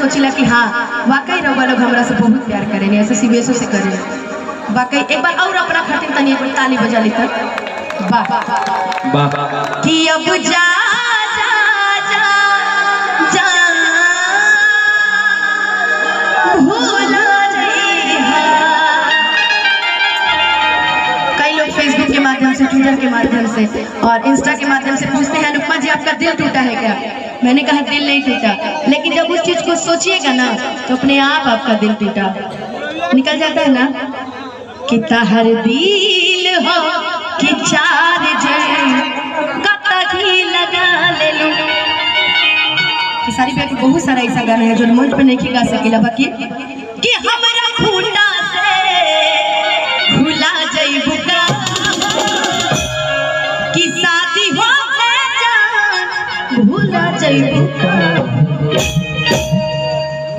सोचिला कि हाँ वाकई रउआ लोग हमरा से बहुत प्यार करेनी, ऐसे सीबीएसओ से करेनी वाकई। एक बार और अपना खातिर तनी एक बार ताली बजा ली तक। वाह वाह। कि अब जा जा जा जा भूला जइहा। कई लोग फेसबुक के माध्यम से, ट्विटर के माध्यम से और इंस्टा के माध्यम से पूछते हैं अनुपमा जी आपका दिल टूटा है क्या? मैंने कहा दिल नहीं टूटा, लेकिन जब उस चीज को सोचिएगा ना तो अपने आप आपका दिल टूटा निकल जाता है ना। कि तहर दिल हो कि चार जे कतही लगा ले लूं। खेसारी भैया के बहुत सारा ऐसा गाना है जो मंच पे नहीं गा सकेला, बाकी कि हमरा खूंटा से भुला जइबू का कि शादी हो जान भुला जइबू का।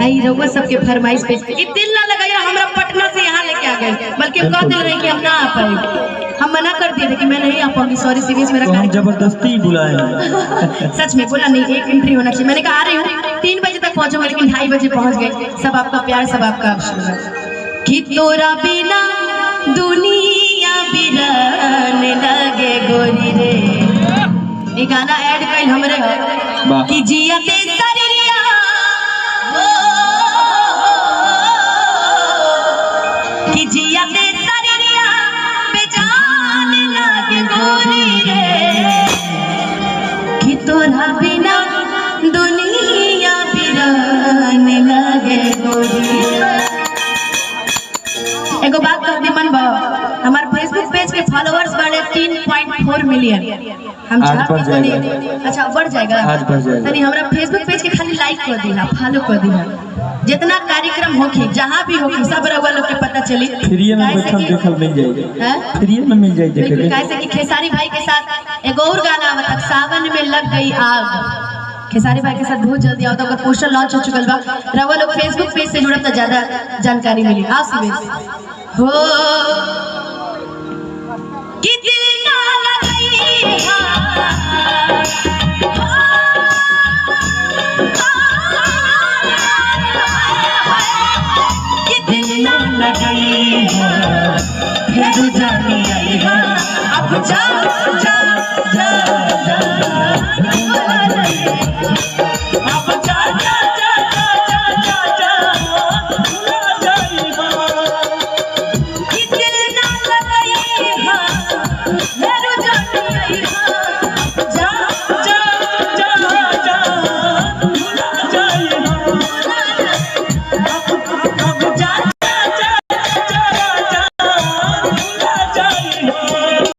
आई रउआ सबके फरमाइश पे ई दिल ना लगाया, हमरा पटना से यहाँ लेके आ गए, बल्कि हम कह दिल रहे कि हम ना आ पाए, हम मना कर दिए थे कि मैं नहीं आ पाऊंगी, सॉरी सीरियस मेरा तो हम कार्यक्रम। जबरदस्ती बुलाए हैं। सच में बोला नहीं, एक एंट्री होना चाहिए। मैंने कहा आ रही हूँ, 3 बजे तक पहुंचूंगी, लेकिन 2:30 बजे पहुंच गए। सब आपका प्यार, सब आपका आशीर्वाद। कि तोरा बिना दुनिया बिरान लगे गोरी रे, ये गाना ऐड कइल हमरे हो। वाह। कि जिया ते शरीरिया हो, कि जिया ते शरीरिया बेजान लागे गोरी रे, कि तोरा बिना दुनिया बिरान लागे गोरी रे। एगो बात कह दी मन बा, हमारे फेसबुक पेज के फॉलोअर्स बढ़े 3.4 मिलियन। हम आज चाहत बढ़ के तनी- जाएगा। अच्छा बढ़ जाएगा, आज बढ़ जाएगा। तनी हमरा फेसबुक पेज के खाली लाइक कर दिहा, फॉलो कर दिहा, जितना कार्यक्रम होखी जहाँ भी होखी सब रउआ लोग के पता चली। फ्रीए में काहे से बैठल कि- देखल मिल जाएगी, हैं? फ्रीए में मिल जाएगी देखे बिल्कुल, के। काहे से कि खेसारी भाई के साथ एगो और गाना आवत, सावन में लग गई आग। खेसारी भाई के साथ बहुत जल्दी आवत, ओकर पोस्टर लॉन्च हो चुकल बा। रउआ लोग फेसबुक पेज से जुड़ब त ज्यादा जानकारी मिली। आओ सुबह हो कि दिल ना लगई कि दिल ना लगई फिर जानी आई अब जा जा